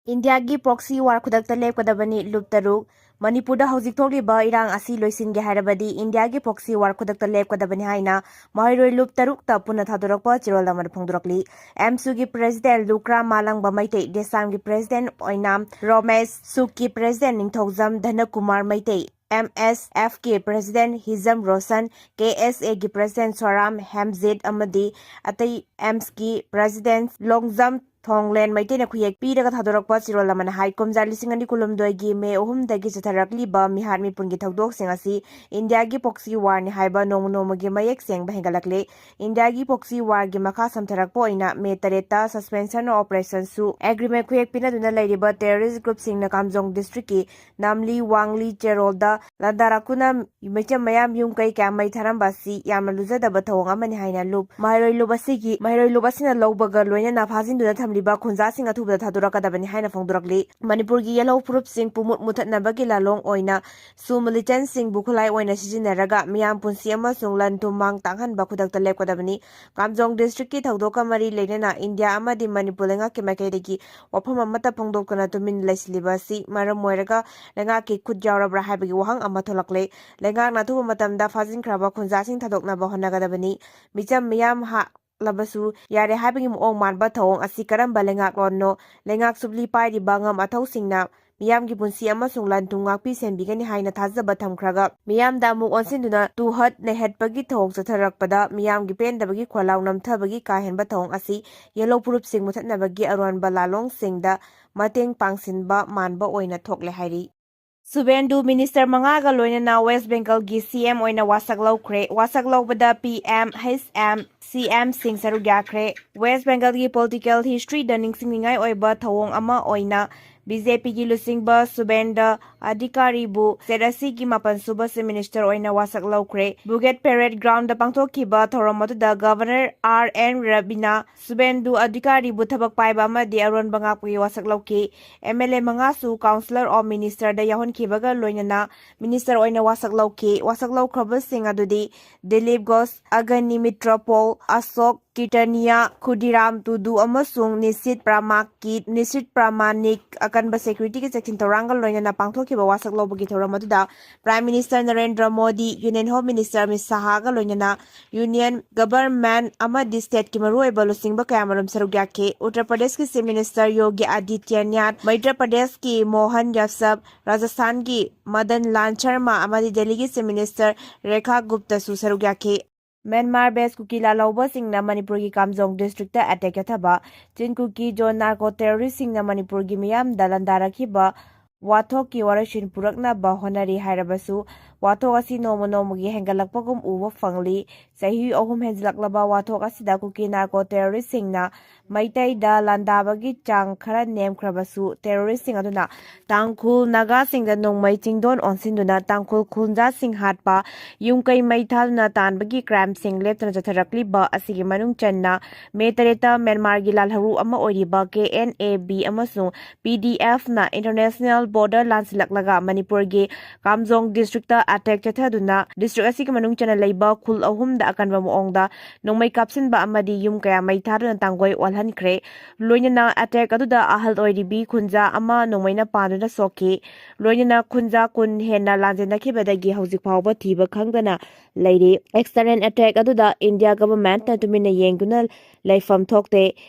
ꯏꯟꯗꯤꯌꯥꯒꯤ proxy war ꯈꯨꯗꯛꯇ ꯂꯦꯞꯀꯗꯕꯅꯤ, ꯂꯨꯞ ꯇꯔꯨꯛ꯫ ꯃꯅꯤꯄꯨꯔꯗ ꯍꯧꯖꯤꯛ ꯊꯣꯛꯂꯤꯕ ꯏꯔꯥꯡ ꯑꯁꯤ ꯂꯣꯏꯁꯤꯟꯒꯦ ꯍꯥꯏꯔꯕꯗꯤ ꯏꯟꯗꯤꯌꯥꯒꯤ proxy war ꯈꯨꯗꯛꯇ ꯂꯦꯞꯀꯗꯕꯅꯤ ꯍꯥꯏꯅ ꯃꯍꯩꯔꯣꯏ ꯂꯨꯞ ꯇꯔꯨꯛꯇ ꯄꯨꯟꯅ ꯊꯥꯗꯣꯔꯛꯄ ꯆꯦꯔꯣꯜ ꯑꯃꯅ ꯐꯣꯡꯗꯣꯔꯛꯂꯤ꯫ ꯑꯦꯝꯁꯨꯒꯤ president ꯂꯨꯀ꯭ꯔꯥꯝ ꯃꯥꯂꯪꯕ ꯃꯩꯇꯩ, ꯗꯦꯁꯥꯝꯒꯤ president ꯑꯣꯏꯅꯥꯝ ꯔꯣꯃꯦꯁ, ꯁꯨꯛꯀꯤ president ꯅꯤꯡꯊꯧꯖꯝ ꯙꯅꯀꯨꯃꯥꯔ ꯃꯩꯇꯩ, ꯑꯦꯝ ꯑꯦꯁ ꯑꯦꯐꯀꯤ president ꯍꯤꯖꯝ ꯔꯣꯁꯟ, ꯀꯦ ꯑꯦꯁ ꯑꯦꯒꯤ president ꯁꯣꯔꯥꯝ ꯍꯦꯝꯖꯤꯠ ꯑꯃꯗꯤ ꯑꯇꯩ ꯑꯦꯝꯁꯀꯤ president ꯂꯣꯡꯖꯝ ꯊꯣꯡꯂꯦꯟ ꯃꯩꯇꯩꯅ ꯈꯨꯌꯦꯛ ꯄꯤꯔꯒ ꯊꯥꯗꯣꯔꯛꯄ ꯆꯦꯔꯣꯜ ꯑꯃꯅ ꯍꯥꯏ, ꯀꯨꯝꯖꯥ ꯂꯤꯁꯤꯡ ꯑꯅꯤ ꯀꯨꯟꯍꯨꯝꯗꯣꯏꯒꯤ ꯃꯦ ꯑꯍꯨꯝꯗꯒꯤ ꯆꯠꯊꯔꯛꯂꯤꯕ ꯃꯤꯍꯥꯠ ꯃꯤꯄꯨꯟꯒꯤ ꯊꯧꯗꯣꯛꯁꯤꯡ ꯑꯁꯤ ꯏꯟꯗꯤꯌꯥꯒꯤ proxy warꯅꯤ ꯍꯥꯏꯕ ꯅꯣꯡꯃ ꯅꯣꯡꯃꯒꯤ ꯃꯌꯦꯛ ꯁꯦꯡꯕ ꯍꯦꯟꯒꯠꯂꯛꯂꯦ꯫ ꯏꯟꯗꯤꯌꯥꯒꯤ proxy warꯒꯤ ꯃꯈꯥ ꯁꯝꯊꯔꯛꯄ ꯑꯣꯏꯅ ꯃꯦ ꯇꯔꯦꯠꯇ suspension of operationꯁꯨ agreement ꯈꯨꯌꯦꯛ ꯄꯤꯅꯗꯨꯅ ꯂꯩꯔꯤꯕ terrorist groupꯁꯤꯡꯅ ꯀꯥꯝꯖꯣꯡ districtꯀꯤ ꯅꯥꯝꯂꯤ ꯋꯥꯡꯂꯤ ꯆꯦꯔꯣꯜꯗ ꯂꯥꯟꯗꯥꯔꯛꯇꯨꯅ ꯃꯤꯆꯝ ꯃꯌꯥꯝ ꯌꯨꯝ ꯀꯩ ꯀꯌꯥ ꯃꯩ ꯊꯥꯔꯝꯕ ꯑꯁꯤ ꯌꯥꯝꯅ ꯂꯨꯖꯗꯕ ꯊꯧꯑꯣꯡ ꯑꯃꯅꯤ ꯍꯥꯏꯅ ꯂꯨꯞ ꯃꯍꯩꯔꯣꯏ ꯂꯨꯞ ꯑꯁꯤꯒꯤ ꯃꯍꯩꯔꯣꯏ ꯂꯨꯞ ꯑꯁꯤꯅ ꯂꯧꯕꯒ ꯂꯣꯏꯅꯅ ꯐꯥꯖꯤꯟꯗꯨꯅ ꯊꯝꯂꯤꯕ ꯈꯨꯟꯖꯥꯁꯤꯡ ꯑꯊꯨꯕꯗ ꯊꯥꯗꯣꯔꯛꯀꯗꯕꯅꯤ ꯍꯥꯏꯅ ꯐꯣꯡꯗꯣꯔꯛꯂꯤ꯫ ꯃꯅꯤꯄꯨꯔꯒꯤ ꯌꯦꯜꯍꯧ ꯐꯨꯔꯨꯞꯁꯤꯡ ꯄꯨꯃꯨꯠ ꯃꯨꯊꯠꯅꯕꯒꯤ ꯂꯥꯂꯣꯡ ꯑꯣꯏꯅ ꯁꯨ militantꯁꯤꯡꯕꯨ ꯈꯨꯠꯂꯥꯏ ꯑꯣꯏꯅ ꯁꯤꯖꯤꯟꯅꯔꯒ ꯃꯤꯌꯥꯝ ꯄꯨꯟꯁꯤ ꯑꯃꯁꯨꯡ ꯂꯟ ꯊꯨꯝ ꯃꯥꯡ ꯇꯥꯛꯍꯟꯕ ꯈꯨꯗꯛꯇ ꯂꯦꯞꯀꯗꯕꯅꯤ꯫ ꯀꯥꯝꯖꯣꯡ districtꯀꯤ ꯊꯧꯗꯣꯛꯀ ꯃꯔꯤ ꯂꯩꯅꯅ ꯏꯟꯗꯤꯌꯥ ꯑꯃꯗꯤ ꯃꯅꯤꯄꯨꯔ ꯂꯩꯉꯥꯛꯀꯤ ꯃꯥꯏꯀꯩꯗꯒꯤ ꯋꯥꯐꯝ ꯑꯃꯠꯇ ꯐꯣꯡꯗꯣꯛꯇꯅ ꯇꯨꯃꯤꯟ ꯂꯩꯁꯤꯜꯂꯤꯕ ꯑꯁꯤ ꯃꯔꯝ ꯑꯣꯏꯔꯒ ꯂꯩꯉꯥꯛꯀꯤ ꯈꯨꯠ ꯌꯥꯎꯔꯕ꯭ꯔꯥ ꯍꯥꯏꯕꯒꯤ ꯋꯥꯍꯪ ꯑꯃ ꯊꯣꯛꯂꯛꯂꯦ꯫ ꯂꯩꯉꯥꯛꯅ ꯑꯊꯨꯕ ꯃꯇꯝꯗ ꯐꯥꯖꯤꯟꯈ꯭ꯔꯕ ꯈꯨꯟꯖꯥꯁꯤꯡ ꯊꯥꯗꯣꯛꯅꯕ ꯍꯣꯠꯅꯒꯗꯕꯅꯤ꯫ ꯃꯤꯆꯝ ꯃꯤꯌꯥꯝ ꯍꯥꯠꯂꯕꯁꯨ ꯌꯥꯔꯦ ꯍꯥꯏꯕꯒꯤ ꯃꯑꯣꯡ ꯃꯥꯟꯕ ꯊꯧꯑꯣꯡ ꯑꯁꯤ ꯀꯔꯝꯕ ꯂꯩꯉꯥꯛꯂꯣꯟꯅꯣ? ꯂꯩꯉꯥꯛ ꯁꯨꯞꯂꯤ ꯄꯥꯏꯔꯤꯕ ꯑꯉꯝ ꯑꯊꯧꯁꯤꯡꯅ ꯃꯤꯌꯥꯝꯒꯤ ꯄꯨꯟꯁꯤ ꯑꯃꯁꯨꯡ ꯂꯟ ꯊꯨꯝ ꯉꯥꯛꯄꯤ ꯁꯦꯟꯕꯤꯒꯅꯤ ꯍꯥꯏꯅ ꯊꯥꯖꯕ ꯊꯝꯈ꯭ꯔꯒ, ꯃꯤꯌꯥꯝꯗ ꯑꯃꯨꯛ ꯑꯣꯟꯁꯤꯟꯗꯨꯅ ꯇꯨꯍꯠ ꯅꯩꯍꯠꯄꯒꯤ ꯊꯧꯑꯣꯡ ꯆꯠꯊꯔꯛꯄꯗ ꯃꯤꯌꯥꯝꯒꯤ ꯄꯦꯟꯗꯕꯒꯤ ꯈꯣꯜꯂꯥꯎ ꯅꯝꯊꯕꯒꯤ ꯀꯥ ꯍꯦꯟꯕ ꯊꯧꯑꯣꯡ ꯑꯁꯤ ꯌꯦꯜꯍꯧ ꯐꯨꯔꯨꯞꯁꯤꯡ ꯃꯨꯊꯠꯅꯕꯒꯤ ꯑꯔꯣꯟꯕ ꯂꯥꯂꯣꯡꯁꯤꯡꯗ ꯃꯇꯦꯡ ꯄꯥꯡꯁꯤꯟꯕ ꯃꯥꯟꯕ ꯑꯣꯏꯅ ꯊꯣꯛꯂꯦ ꯍꯥꯏꯔꯤ꯫ ꯁꯨꯕꯦꯟꯗꯨ ꯃꯤꯅꯤꯁꯇꯔ ꯃꯉꯥꯒ ꯂꯣꯏꯅꯅ ꯋꯦꯁ ꯕꯦꯡꯒꯜꯒꯤ ꯁꯤꯑꯦꯝ ꯑꯣꯏꯅ ꯋꯥꯁꯛ ꯂꯧꯈ꯭ꯔꯦ꯫ ꯋꯥꯁꯛ ꯂꯧꯕꯗ ꯄꯤꯑꯦꯝ, ꯍꯩꯆ ꯑꯦꯝ, ꯁꯤꯑꯦꯝꯁꯤꯡ ꯁꯔꯨꯛ ꯌꯥꯈ꯭ꯔꯦ꯫ ꯋꯦꯁ ꯕꯦꯡꯒꯜꯒꯤ ꯄꯣꯂꯤꯇꯤꯀꯦꯜ ꯍꯤꯁꯇ꯭ꯔꯤꯗ ꯅꯤꯡꯁꯤꯡꯅꯤꯡꯉꯥꯏ ꯑꯣꯏꯕ ꯊꯧꯑꯣꯡ ꯑꯃ ꯑꯣꯏꯅ ꯕꯤꯖꯦꯄꯤꯒꯤ ꯂꯨꯆꯤꯡꯕ ꯁꯨꯕꯦꯟꯗ ꯑꯙꯤꯀꯥꯔꯤꯕꯨ ꯁ꯭ꯇꯦꯠ ꯑꯁꯤꯒꯤ ꯃꯥꯄꯟ ꯁꯨꯕ ꯆꯤꯐ ꯃꯤꯅꯤꯁꯇꯔ ꯑꯣꯏꯅ ꯋꯥꯁꯛ ꯂꯧꯈ꯭ꯔꯦ꯫ ꯕ꯭ꯔꯤꯒꯦꯗ ꯄꯦꯔꯦꯗ ꯒ꯭ꯔꯥꯎꯟꯗ ꯄꯥꯡꯊꯣꯛꯈꯤꯕ ꯊꯧꯔꯝ ꯑꯗꯨꯗ ꯒꯚꯔꯅꯔ ꯑꯥꯔ ꯑꯦꯟ ꯔꯕꯤꯅ ꯁꯨꯕꯦꯟꯗꯨ ꯑꯙꯤꯀꯥꯔꯤꯕꯨ ꯊꯕꯛ ꯄꯥꯏꯕ ꯑꯃꯗꯤ ꯑꯔꯣꯟꯕ ꯉꯥꯛꯄꯒꯤ ꯋꯥꯁꯛ ꯂꯧꯈꯤ꯫ ꯑꯦꯝ ꯑꯦꯜ ꯑꯦ ꯃꯉꯥꯁꯨ ꯀꯥꯎꯟꯁꯤꯂꯔ ꯑꯣꯐ ꯃꯤꯅꯤꯁꯇꯔꯗ ꯌꯥꯎꯍꯟꯈꯤꯕꯒ ꯂꯣꯏꯅꯅ ꯃꯤꯅꯤꯁꯇꯔ ꯑꯣꯏꯅ ꯋꯥꯁꯛ ꯂꯧꯈꯤ꯫ ꯋꯥꯁꯛ ꯂꯧꯈ꯭ꯔꯕꯁꯤꯡ ꯑꯗꯨꯗꯤ ꯗꯤꯂꯤꯞ ꯘꯣꯁ, ꯑꯒꯅꯤ ꯃꯤꯇ꯭ꯔ ꯄꯣꯜ, ꯑꯁꯣꯛ ꯀꯤꯇꯅꯤꯌꯥ, ꯈꯨꯗꯤꯔꯥꯝ ꯇꯨꯗꯨ ꯑꯃꯁꯨꯡ ꯅꯤꯁꯤꯠ ꯄ꯭ꯔꯃꯥꯛꯀꯤꯠ, ꯅꯤꯁꯤꯠ ꯄ꯭ꯔꯃꯥꯅꯤꯛ꯫ ꯑꯀꯟꯕ ꯁꯦꯀ꯭ꯌꯨꯔꯤꯇꯤꯒꯤ ꯆꯦꯛꯁꯤꯟ ꯊꯧꯔꯥꯡꯒ ꯂꯣꯏꯅꯅ ꯄꯥꯡꯊꯣꯛꯈꯤꯕ ꯋꯥꯁꯛ ꯂꯧꯕꯒꯤ ꯊꯧꯔꯝ ꯑꯗꯨꯗ prime minister Narendra Modi, union home minister Amit ꯁꯥꯍꯒ ꯂꯣꯏꯅꯅ ꯌꯨꯅꯤꯌꯟ ꯒꯕꯔꯟꯃꯦꯟꯠ ꯑꯃꯗꯤ ꯁ꯭ꯇꯦꯠꯀꯤ ꯃꯔꯨꯑꯣꯏꯕ ꯂꯨꯆꯤꯡꯕ ꯀꯌꯥꯃꯔꯨꯝ ꯁꯔꯨꯛ ꯌꯥꯈꯤ꯫ ꯎꯠꯇꯔ ꯄ꯭ꯔꯗꯦꯁꯀꯤ ꯆꯤꯐ ꯃꯤꯅꯤꯁꯇꯔ ꯌꯣꯒꯤ ꯑꯗꯤꯇ꯭ꯌꯅꯥꯊ, ꯃꯩꯗ꯭ꯔ ꯄ꯭ꯔꯗꯦꯁꯀꯤ ꯃꯣꯍꯟ ꯌꯥꯁꯕ, ꯔꯥꯖꯁꯊꯥꯟꯒꯤ ꯃꯗꯟ ꯂꯥꯜ ꯁꯔꯃ ꯑꯃꯗꯤ ꯗꯦꯜꯂꯤꯒꯤ ꯆꯤꯐ ꯃꯤꯅꯤꯁꯇꯔ ꯔꯦꯈꯥ ꯒꯨꯞꯇꯁꯨ ꯁꯔꯨꯛ ꯌꯥꯈꯤ꯫ ꯃ꯭ꯌꯥꯟꯃꯥꯔ ꯕꯦꯁ ꯀꯨꯀꯤ ꯂꯥꯜꯍꯧꯕꯁꯤꯡꯅ ꯃꯅꯤꯄꯨꯔꯒꯤ ꯀꯥꯝꯖꯣꯡ ꯗꯤꯁꯇ꯭ꯔꯤꯛꯇ ꯑꯦꯇꯦꯛ ꯆꯠꯊꯕ꯫ ꯆꯤꯟ ꯀꯨꯀꯤ ꯖꯣꯟ ꯅꯥꯔꯀꯣ ꯇꯦꯔꯣꯔꯤꯁꯁꯤꯡꯅ ꯃꯅꯤꯄꯨꯔꯒꯤ ꯃꯤꯌꯥꯝꯗ ꯂꯥꯟꯗꯥꯔꯛꯈꯤꯕ ꯋꯥꯊꯣꯛꯀꯤ ꯋꯥꯔꯣꯏꯁꯤꯟ ꯄꯨꯔꯛꯅꯕ ꯍꯣꯠꯅꯔꯤ ꯍꯥꯏꯔꯕꯁꯨ, ꯋꯥꯊꯣꯛ ꯑꯁꯤ ꯅꯣꯡꯃ ꯅꯣꯡꯃꯒꯤ ꯍꯦꯟꯒꯠꯂꯛꯄꯒꯨꯝ ꯎꯕ ꯐꯪꯂꯤ꯫ ꯆꯍꯤ ꯑꯍꯨꯝ ꯍꯦꯟꯖꯤꯜꯂꯛꯂꯕ ꯋꯥꯊꯣꯛ ꯑꯁꯤꯗ ꯀꯨꯀꯤ ꯅꯥꯔꯀꯣ ꯇꯦꯔꯣꯔꯤꯁꯁꯤꯡꯅ ꯃꯩꯇꯩꯗ ꯂꯥꯟꯗꯥꯕꯒꯤ ꯆꯥꯡ ꯈꯔ ꯅꯦꯝꯈ꯭ꯔꯕꯁꯨ, ꯇꯦꯔꯣꯔꯤꯁꯁꯤꯡ ꯑꯗꯨꯅ ꯇꯥꯡꯈꯨꯜ ꯅꯥꯒꯥꯁꯤꯡꯗ ꯅꯣꯡꯃꯩ ꯆꯤꯡꯗꯣꯟ ꯑꯣꯟꯁꯤꯟꯗꯨꯅ ꯇꯥꯡꯈꯨꯜ ꯈꯨꯟꯖꯥꯁꯤꯡ ꯍꯥꯠꯄ, ꯌꯨꯝ ꯀꯩ ꯃꯩ ꯊꯥꯗꯨꯅ ꯇꯥꯟꯕꯒꯤ ꯀ꯭ꯔꯥꯏꯝꯁꯤꯡ ꯂꯦꯞꯇꯅ ꯆꯠꯊꯔꯛꯂꯤꯕ ꯑꯁꯤꯒꯤ ꯃꯅꯨꯡ ꯆꯟꯅ ꯃꯦ ꯇꯔꯦꯠꯇ ꯃ꯭ꯌꯥꯟꯃꯥꯔꯒꯤ ꯂꯥꯜꯍꯧꯔꯨ ꯑꯃ ꯑꯣꯏꯔꯤꯕ ꯀꯦ ꯑꯦꯟ ꯑꯦ ꯕꯤ ꯑꯃꯁꯨꯡ ꯄꯤ ꯗꯤ ꯑꯦꯐꯅ ꯏꯟꯇꯔꯅꯦꯁꯅꯦꯜ ꯕꯣꯔꯗꯔ ꯂꯥꯟꯁꯤꯜꯂꯛꯂꯒ ꯃꯅꯤꯄꯨꯔꯒꯤ ꯀꯥꯝꯖꯣꯡ ꯗꯤꯁꯇ꯭ꯔꯤꯛꯇ ꯑꯦꯇꯦꯛ ꯆꯠꯊꯗꯨꯅ ꯗꯤꯁꯇ꯭ꯔꯤꯛ ꯑꯁꯤꯒꯤ ꯃꯅꯨꯡ ꯆꯟꯅ ꯂꯩꯕ ꯈꯨꯜ ꯑꯍꯨꯝꯗ ꯑꯀꯟꯕ ꯃꯑꯣꯡꯗ ꯅꯣꯡꯃꯩ ꯀꯥꯞꯁꯤꯟꯕ ꯑꯃꯗꯤ ꯌꯨꯝ ꯀꯌꯥ ꯃꯩ ꯊꯥꯗꯨꯅ ꯇꯥꯡꯒꯣꯏ ꯑꯣꯜꯍꯟꯈ꯭ꯔꯦ꯫ ꯂꯣꯏꯅꯅ ꯑꯦꯇꯦꯛ ꯑꯗꯨꯗ ꯑꯍꯜ ꯑꯣꯏꯔꯤꯕꯤ ꯈꯨꯟꯖꯥ ꯑꯃ ꯅꯣꯡꯃꯩꯅ ꯄꯥꯟꯗꯨꯅ ꯁꯣꯛꯈꯤ꯫ ꯂꯣꯏꯅꯅ ꯈꯨꯟꯖꯥ ꯀꯨꯟ ꯍꯦꯟꯅ ꯂꯥꯟꯖꯦꯟꯅꯈꯤꯕꯗꯒꯤ ꯍꯧꯖꯤꯛ ꯐꯥꯎꯕ ꯊꯤꯕ ꯈꯪꯗꯅ ꯂꯩꯔꯤ꯫ ꯑꯦꯛꯁꯇꯔꯅꯦꯜ ꯑꯦꯇꯦꯛ ꯑꯗꯨꯗ ꯏꯟꯗꯤꯌꯥ ꯒꯚꯔꯟꯃꯦꯟꯠꯅ ꯇꯨꯃꯤꯟꯅ ꯌꯦꯡꯗꯨꯅ ꯂꯩꯐꯝ ꯊꯣꯛꯇꯦ꯫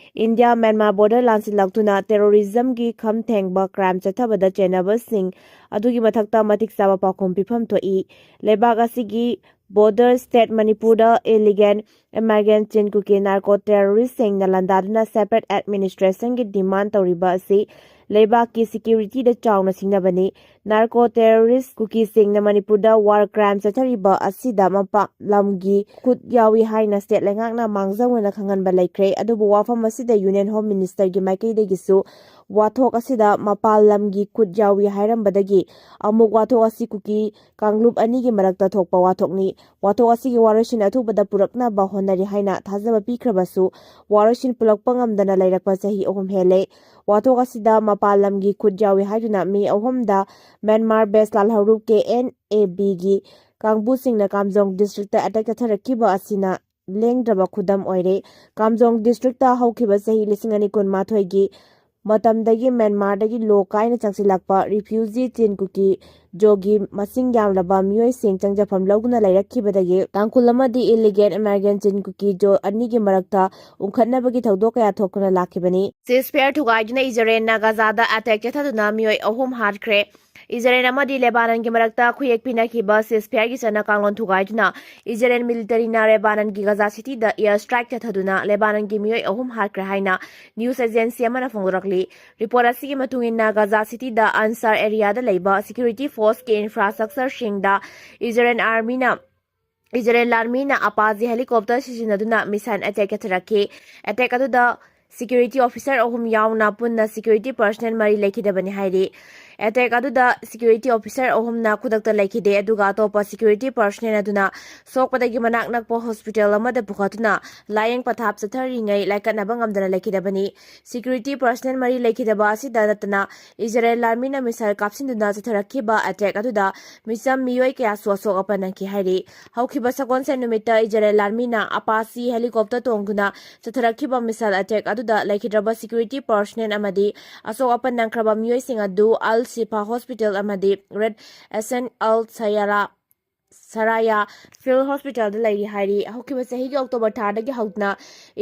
ꯏꯟꯗꯤꯌꯥ ꯃ꯭ꯌꯥꯟꯃꯥꯔ ꯕꯣꯔꯗꯔ ꯂꯥꯟꯁꯤꯜꯂꯛꯇꯨꯅ ꯇꯦꯔꯣꯔꯤꯖꯝꯒꯤ ꯈꯝ ꯊꯦꯡꯕ ꯀ꯭ꯔꯥꯏꯝ ꯆꯠꯊꯕꯗ ꯆꯦꯟꯅꯕꯁꯤꯡ ꯑꯗꯨꯒꯤ ꯃꯊꯛꯇ ꯃꯇꯤꯛ ꯆꯥꯕ ꯄꯥꯎꯈꯨꯝ ꯄꯤꯐꯝ ꯊꯣꯛꯏ꯫ ꯂꯩꯕꯥꯛ ꯑꯁꯤꯒꯤ ꯕꯣꯔꯗꯔ ꯁ꯭ꯇꯦꯠ ꯃꯅꯤꯄꯨꯔꯗ ꯏꯂꯤꯒꯦꯜ ꯏꯃꯥꯏꯒ꯭ꯔꯦꯟꯠ ꯆꯤꯟ ꯀꯨꯀꯤ ꯅꯥꯔꯀꯣ ꯇꯦꯔꯣꯔꯤꯁꯠꯁꯤꯡꯅ ꯂꯥꯟꯗꯥꯗꯨꯅ ꯁꯦꯄꯔꯦꯠ ꯑꯦꯗꯃꯤꯅꯤꯁꯇ꯭ꯔꯦꯁꯟꯒꯤ ꯗꯤꯃꯥꯟ ꯇꯧꯔꯤꯕ ꯑꯁꯤ ꯂꯩꯕꯥꯛꯀꯤ ꯁꯦꯀ꯭ꯌꯨꯔꯤꯇꯤꯗ ꯆꯥꯎꯅ ꯁꯤꯡꯅꯕꯅꯤ꯫ ꯅꯥꯔꯀꯣ ꯇꯦꯔꯣꯔꯤꯁꯠ ꯀꯨꯀꯤꯁꯤꯡꯅ ꯃꯅꯤꯄꯨꯔꯗ ꯋꯥꯔ ꯀ꯭ꯔꯥꯏꯝ ꯆꯠꯊꯔꯤꯕ ꯑꯁꯤꯗ ꯃꯄꯥꯟ ꯂꯝꯒꯤ ꯈꯨꯠ ꯌꯥꯎꯏ ꯍꯥꯏꯅ ꯁ꯭ꯇꯦꯠ ꯂꯩꯉꯥꯛꯅ ꯃꯥꯡꯖꯧꯅꯅ ꯈꯪꯍꯟꯕ ꯂꯩꯈ꯭ꯔꯦ꯫ ꯑꯗꯨꯕꯨ ꯋꯥꯐꯝ ꯑꯁꯤꯗ ꯌꯨꯅꯤꯌꯟ ꯍꯣꯝ ꯃꯤꯅꯤꯁꯇꯔꯒꯤ ꯃꯥꯏꯀꯩꯗꯒꯤꯁꯨ ꯋꯥꯊꯣꯛ ꯑꯁꯤꯗ ꯃꯄꯥꯟ ꯂꯝꯒꯤ ꯈꯨꯠ ꯌꯥꯎꯏ ꯍꯥꯏꯔꯝꯕꯗꯒꯤ ꯑꯃꯨꯛ ꯋꯥꯊꯣꯛ ꯑꯁꯤ ꯀꯨꯀꯤ ꯀꯥꯡꯂꯨꯞ ꯑꯅꯤꯒꯤ ꯃꯔꯛꯇ ꯊꯣꯛꯄ ꯋꯥꯊꯣꯛꯅꯤ꯫ ꯋꯥꯊꯣꯛ ꯑꯁꯤꯒꯤ ꯋꯥꯔꯣꯏꯁꯤꯟ ꯑꯊꯨꯕꯗ ꯄꯨꯔꯛꯅꯕ ꯍꯣꯠꯅꯔꯤ ꯍꯥꯏꯅ ꯊꯥꯖꯕ ꯄꯤꯈ꯭ꯔꯕꯁꯨ, ꯋꯥꯔꯣꯏꯁꯤꯟ ꯄꯨꯔꯛꯄ ꯉꯝꯗꯅ ꯂꯩꯔꯛꯄ ꯆꯍꯤ ꯑꯍꯨꯝ ꯍꯦꯜꯂꯦ꯫ ꯋꯥꯊꯣꯛ ꯑꯁꯤꯗ ꯃꯄꯥꯟ ꯂꯝꯒꯤ ꯈꯨꯠ ꯌꯥꯎꯏ ꯍꯥꯏꯗꯨꯅ ꯃꯤ ꯑꯍꯨꯝꯗ Myanmar best ꯂꯥꯜꯍꯧꯂꯨꯞ K N A ꯕꯤꯒꯤ ꯀꯥꯡꯕꯨꯁꯤꯡꯅ ꯀꯥꯝꯖꯣꯡ ꯗꯤꯁꯇ꯭ꯔꯤꯛꯇ ꯑꯦꯇꯦꯛ ꯆꯠꯊꯔꯛꯈꯤꯕ ꯑꯁꯤꯅ ꯂꯦꯡꯗ꯭ꯔꯕ ꯈꯨꯗꯝ ꯑꯣꯏꯔꯦ꯫ ꯀꯥꯝꯖꯣꯡ ꯗꯤꯁꯇ꯭ꯔꯤꯛꯇ ꯍꯧꯈꯤꯕ ꯆꯍꯤ ꯂꯤꯁꯤꯡ ꯑꯅꯤ ꯀꯨꯟꯃꯥꯊꯣꯏꯒꯤ ꯃꯇꯝꯗꯒꯤ ꯃ꯭ꯌꯥꯟꯃꯥꯔꯗꯒꯤ ꯂꯣ ꯀꯥꯏꯅ ꯆꯪꯁꯤꯜꯂꯛꯄ ꯔꯤꯐ꯭ꯌꯨꯖꯤ ꯆꯤꯟ ꯀꯨꯀꯤ ꯖꯣꯒꯤ ꯃꯁꯤꯡ ꯌꯥꯝꯂꯕ ꯃꯤꯑꯣꯏꯁꯤꯡ ꯆꯪꯖꯐꯝ ꯂꯧꯗꯨꯅ ꯂꯩꯔꯛꯈꯤꯕꯗꯒꯤ ꯇꯥꯡꯈꯨꯜ ꯑꯃꯗꯤ ꯏꯂꯤꯒꯦꯜ ꯏꯃꯥꯏꯒ꯭ꯔꯦꯟꯠ ꯆꯤꯟ ꯀꯨꯀꯤ ꯖꯣ ꯑꯅꯤꯒꯤ ꯃꯔꯛꯇ ꯎꯪꯈꯠꯅꯕꯒꯤ ꯊꯧꯗꯣꯛ ꯀꯌꯥ ꯊꯣꯛꯇꯨꯅ ꯂꯥꯛꯈꯤꯕꯅꯤ꯫ ꯁꯤꯖꯐꯥꯌꯔ ꯊꯨꯒꯥꯏꯗꯨꯅ ꯏꯖꯔꯦꯜꯅ ꯒꯖꯥꯗ ꯑꯦꯇꯦꯛ ꯆꯠꯊꯗꯨꯅ ꯃꯤꯑꯣꯏ ꯑꯍꯨꯝ ꯍꯥꯠꯈ꯭ꯔꯦ꯫ ꯏꯖꯔꯦꯜ ꯑꯃꯗꯤ ꯂꯦꯕꯥꯅꯟꯒꯤ ꯃꯔꯛꯇ ꯈꯨꯌꯦꯛ ꯄꯤꯅꯈꯤꯕ ꯁꯤꯖꯐꯥꯌꯔꯒꯤ ꯆꯠꯅ ꯀꯥꯡꯂꯣꯟ ꯊꯨꯒꯥꯏꯗꯨꯅ ꯏꯖꯔꯦꯜ ꯃꯤꯂꯤꯇꯔꯤꯅ ꯂꯦꯕꯥꯅꯟꯒꯤ ꯒꯖꯥ ꯁꯤꯇꯤꯗ ꯑꯦꯌꯔ ꯁ꯭ꯇ꯭ꯔꯥꯏꯛ ꯆꯠꯊꯗꯨꯅ ꯂꯦꯕꯥꯅꯟꯒꯤ ꯃꯤꯑꯣꯏ ꯑꯍꯨꯝ ꯍꯥꯠꯈ꯭ꯔꯦ ꯍꯥꯏꯅ ꯅ꯭ꯌꯨꯁ ꯑꯦꯖꯦꯟꯁꯤ ꯑꯃꯅ ꯐꯣꯡꯗꯣꯔꯛꯂꯤ꯫ ꯔꯤꯄꯣꯔꯠ ꯑꯁꯤꯒꯤ ꯃꯇꯨꯡ ꯏꯟꯅ ꯒꯖꯥ ꯁꯤꯇꯤꯗ ꯑꯟꯁꯥꯔ ꯑꯦꯔꯤꯌꯥꯗ ꯂꯩꯕ ꯁꯦꯀ꯭ꯌꯨꯔꯤꯇꯤ ꯐꯣꯔꯁꯀꯤ ꯏꯟꯐ꯭ꯔꯥꯁ꯭ꯇ꯭ꯔꯛꯆꯔꯁꯤꯡꯗ ꯏꯖꯔꯦꯜ ꯑꯥꯔꯃꯤꯅ ꯏꯖꯔꯦꯜ ꯂꯥꯟꯃꯤꯅ ꯑꯄꯥꯖꯤ ꯍꯦꯂꯤꯀꯣꯞꯇꯔ ꯁꯤꯖꯤꯟꯅꯗꯨꯅ ꯃꯤꯁꯥꯏꯜ ꯑꯦꯇꯦꯛ ꯆꯠꯊꯔꯛꯈꯤ꯫ ꯑꯦꯇꯦꯛ ꯑꯗꯨꯗ ꯁꯦꯀ꯭ꯌꯨꯔꯤꯇꯤ ꯑꯣꯐꯤꯁꯔ ꯑꯍꯨꯝ ꯌꯥꯎꯅ ꯄꯨꯟꯅ ꯁꯦꯀ꯭ꯌꯨꯔꯤꯇꯤ ꯄꯔꯁꯅꯦꯜ ꯃꯔꯤ ꯂꯩꯈꯤꯗꯕꯅꯤ ꯍꯥꯏꯔꯤ꯫ ꯑꯦꯇꯦꯛ ꯑꯗꯨꯗ ꯁꯦꯀ꯭ꯌꯨꯔꯤꯇꯤ ꯑꯣꯐꯤꯁꯥꯔ ꯑꯍꯨꯝꯅ ꯈꯨꯗꯛꯇ ꯂꯩꯈꯤꯗꯦ, ꯑꯗꯨꯒ ꯑꯇꯣꯞꯄ ꯁꯦꯀ꯭ꯌꯨꯔꯤꯇꯤ ꯄꯔꯁꯅꯦꯜ ꯑꯗꯨꯅ ꯁꯣꯛꯄꯗꯒꯤ ꯃꯅꯥꯛ ꯅꯛꯄ ꯍꯣꯁꯄꯤꯇꯥꯜ ꯑꯃꯗ ꯄꯨꯈꯠꯇꯨꯅ ꯂꯥꯌꯦꯡ ꯄꯊꯥꯞ ꯆꯠꯊꯔꯤꯉꯩ ꯂꯥꯏꯀꯠꯅꯕ ꯉꯝꯗꯅ ꯂꯩꯈꯤꯗꯕꯅꯤ꯫ ꯁꯦꯀ꯭ꯌꯨꯔꯤꯇꯤ ꯄꯔꯁꯅꯦꯜ ꯃꯔꯤ ꯂꯩꯈꯤꯗꯕ ꯑꯁꯤꯗ ꯅꯠꯇꯅ ꯏꯖꯔꯦꯜ ꯂꯥꯟꯃꯤꯅ ꯃꯤꯁꯥꯏꯜ ꯀꯥꯞꯁꯤꯟꯗꯨꯅ ꯆꯠꯊꯔꯛꯈꯤꯕ ꯑꯦꯇꯦꯛ ꯑꯗꯨꯗ ꯃꯤꯆꯝ ꯃꯤꯑꯣꯏ ꯀꯌꯥꯁꯨ ꯑꯁꯣꯛ ꯑꯄꯟ ꯅꯪꯈꯤ ꯍꯥꯏꯔꯤ꯫ ꯍꯧꯈꯤꯕ ꯁꯒꯣꯜꯁꯦꯟ ꯅꯨꯃꯤꯠꯇ ꯏꯖꯔꯦꯜ ꯂꯥꯟꯃꯤꯅ ꯑꯄꯥꯁꯤ ꯍꯦꯂꯤꯀꯣꯞꯇꯔ ꯇꯣꯡꯗꯨꯅ ꯆꯠꯊꯔꯛꯈꯤꯕ ꯃꯤꯁꯥꯏꯜ ꯑꯦꯇꯦꯛ ꯑꯗꯨꯗ ꯂꯩꯈꯤꯗ꯭ꯔꯕ ꯁꯦꯀ꯭ꯌꯨꯔꯤꯇꯤ ꯄꯔꯁꯅꯦꯜ ꯑꯃꯗꯤ ꯑꯁꯣꯛ ꯑꯄꯟ ꯅꯪꯈ꯭ꯔꯕ ꯃꯤꯑꯣꯏꯁꯤꯡ ꯑꯗꯨ ꯑꯜ ꯁꯤꯐꯥ ꯍꯣꯁꯄꯤꯇꯥꯜ ꯑꯃꯗꯤ ꯔꯦꯗ ꯑꯦꯁꯦꯟ ꯑꯜ ꯁꯌꯥꯔꯥ ꯁꯔꯥꯌꯥ ꯐꯤꯜ ꯍꯣꯁꯄꯤꯇꯥꯜꯗ ꯂꯩꯔꯤ ꯍꯥꯏꯔꯤ꯫ ꯍꯧꯈꯤꯕ ꯆꯍꯤꯒꯤ ꯑꯣꯛꯇꯣꯕꯔ ꯊꯥꯗꯒꯤ ꯍꯧꯗꯨꯅ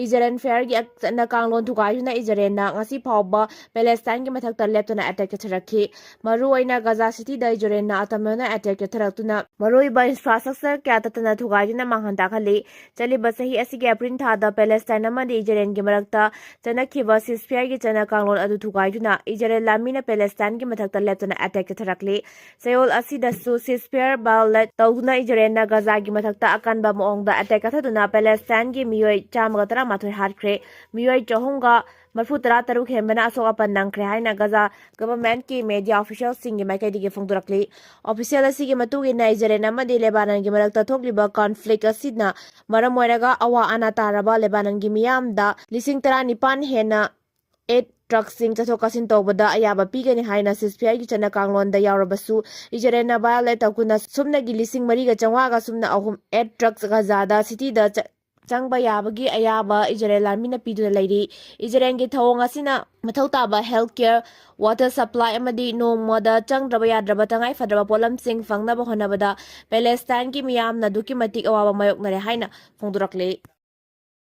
ꯏꯖꯔꯦꯜ ꯐꯦꯌꯔꯒꯤ ꯆꯠꯅ ꯀꯥꯡꯂꯣꯟ ꯊꯨꯒꯥꯏꯗꯨꯅ ꯏꯖꯔꯦꯜꯅ ꯉꯁꯤ ꯐꯥꯎꯕ ꯄꯦꯂꯦꯁꯇꯥꯏꯟꯒꯤ ꯃꯊꯛꯇ ꯂꯦꯞꯇꯅ ꯑꯦꯇꯦꯛ ꯆꯠꯊꯔꯛꯈꯤ꯫ ꯃꯔꯨꯑꯣꯏꯅ ꯒꯖꯥ ꯁꯤꯇꯤꯗ ꯏꯖꯔꯦꯜꯅ ꯑꯇꯝꯅꯅ ꯑꯦꯇꯦꯛ ꯆꯠꯊꯔꯛꯇꯨꯅ ꯃꯔꯨꯑꯣꯏꯕ ꯏꯟꯐ꯭ꯔꯥꯁ꯭ꯇ꯭ꯔꯛꯆꯔ ꯀꯌꯥ ꯇꯠꯇꯅ ꯊꯨꯒꯥꯏꯗꯨꯅ ꯃꯥꯡꯍꯟ ꯇꯥꯛꯍꯜꯂꯤ꯫ ꯆꯠꯂꯤꯕ ꯆꯍꯤ ꯑꯁꯤꯒꯤ ꯑꯦꯄ꯭ꯔꯤꯜ ꯊꯥꯗ ꯄꯦꯂꯦꯁꯇꯥꯏꯟ ꯑꯃꯗꯤ ꯏꯖꯔꯦꯜꯒꯤ ꯃꯔꯛꯇ ꯆꯠꯅꯈꯤꯕ ꯁꯤꯁꯐꯤꯌꯔꯒꯤ ꯆꯠꯅ ꯀꯥꯡꯂꯣꯟ ꯑꯗꯨ ꯊꯨꯒꯥꯏꯗꯨꯅ ꯏꯖꯔꯦꯜ ꯂꯥꯟꯃꯤꯅ ꯄꯦꯂꯦꯁꯇꯥꯏꯟꯒꯤ ꯃꯊꯛꯇ ꯂꯦꯞꯇꯅ ꯑꯦꯇꯦꯛ ꯆꯠꯊꯔꯛꯂꯤ꯫ ꯆꯌꯣꯜ ꯑꯁꯤꯗꯁꯨ ꯁꯤꯁꯐꯤꯌꯔ ꯚꯥꯏꯑꯣꯂꯦꯠ ꯇꯧꯗꯨꯅ ꯏꯖꯔꯦꯜꯅ ꯒꯖꯥꯒꯤ ꯃꯊꯛꯇ ꯑꯀꯟꯕ ꯃꯑꯣꯡꯗ ꯑꯦꯇꯦꯛ ꯆꯠꯊꯗꯨꯅ ꯄꯦꯂꯦꯁꯇꯥꯏꯟꯒꯤ ꯃꯤꯑꯣꯏ ꯆꯥꯝꯃꯒ ꯇꯔꯥꯃꯥꯊꯣꯏ ꯍꯥꯠꯈ꯭ꯔꯦ꯫ ꯃꯤꯑꯣꯏ ꯆꯍꯨꯝꯒ ꯃꯔꯤꯐꯨ ꯇꯔꯥ ꯇꯔꯨꯛ ꯍꯦꯟꯕꯅ ꯑꯁꯣꯛ ꯑꯄꯟ ꯅꯪꯈ꯭ꯔꯦ ꯍꯥꯏꯅ ꯒꯖꯥ ꯒꯚꯔꯟꯃꯦꯟꯠꯀꯤ ꯃꯦꯗꯤꯌꯥ ꯑꯣꯐꯤꯁꯤꯌꯦꯜꯁꯤꯡꯒꯤ ꯃꯥꯏꯀꯩꯗꯒꯤ ꯐꯣꯡꯗꯣꯔꯛꯂꯤ꯫ ꯑꯣꯐꯤꯁꯤꯌꯦꯜ ꯑꯁꯤꯒꯤ ꯃꯇꯨꯡ ꯏꯟꯅ ꯏꯖꯔꯦꯜ ꯑꯃꯗꯤ ꯂꯦꯕꯥꯅꯟꯒꯤ ꯃꯔꯛꯇ ꯊꯣꯛꯂꯤꯕ ꯀꯟꯐ꯭ꯂꯤꯛ ꯑꯁꯤꯅ ꯃꯔꯝ ꯑꯣꯏꯔꯒ ꯑꯋꯥ ꯑꯅꯥ ꯇꯥꯔꯕ ꯂꯦꯕꯥꯅꯟꯒꯤ ꯃꯤꯌꯥꯝꯗ ꯂꯤꯁꯤꯡ ꯇꯔꯥꯅꯤꯄꯥꯟ ꯍꯦꯟꯅ ꯑꯦꯗ ꯗ꯭ꯔꯒꯁꯤꯡ ꯆꯠꯊꯣꯛ ꯆꯠꯁꯤꯟ ꯇꯧꯕꯗ ꯑꯌꯥꯕ ꯄꯤꯒꯅꯤ ꯍꯥꯏꯅ ꯁꯤꯁꯐꯤꯌꯔꯒꯤ ꯆꯠꯅ ꯀꯥꯡꯂꯣꯟꯗ ꯌꯥꯎꯔꯕꯁꯨ ꯏꯖꯔꯦꯜꯅ ꯚꯥꯏꯑꯣꯂꯦꯠ ꯇꯧꯗꯨꯅ ꯁꯨꯞꯅꯒꯤ ꯂꯤꯁꯤꯡ ꯃꯔꯤꯒ ꯆꯥꯝꯃꯉꯥꯒ ꯁꯨꯞꯅ ꯑꯍꯨꯝ ꯑꯦꯗ ꯗ꯭ꯔꯒꯁ ꯒꯖꯥꯗ ꯁꯤꯇꯤꯗ ꯆ-, ꯆꯪꯕ ꯌꯥꯕꯒꯤ ꯑꯌꯥꯕ ꯏꯖꯔꯦꯜ ꯂꯥꯟꯃꯤꯅ ꯄꯤꯗꯨꯅ ꯂꯩꯔꯤ꯫ ꯏꯖꯔꯦꯜꯒꯤ ꯊꯧꯑꯣꯡ ꯑꯁꯤꯅ ꯃꯊꯧ ꯇꯥꯕ ꯍꯦꯜꯊ ꯀꯦꯌꯔ, ꯋꯥꯇꯔ ꯁꯄ꯭ꯂꯥꯏ ꯑꯃꯗꯤ ꯅꯣꯡꯃꯗ ꯆꯪꯗ꯭ꯔꯕ ꯌꯥꯗ꯭ꯔꯕ ꯇꯉꯥꯏ ꯐꯗ꯭ꯔꯕ ꯄꯣꯠꯂꯝꯁꯤꯡ ꯐꯪꯅꯕ ꯍꯣꯠꯅꯕꯗ ꯄꯦꯂꯦꯁꯇꯥꯏꯟꯒꯤ ꯃꯤꯌꯥꯝꯅ ꯑꯗꯨꯛꯀꯤ ꯃꯇꯤꯛ ꯑꯋꯥꯕ ꯃꯥꯌꯣꯛꯅꯔꯦ ꯍꯥꯏꯅ ꯐꯣꯡꯗꯣꯔꯛꯂꯤ꯫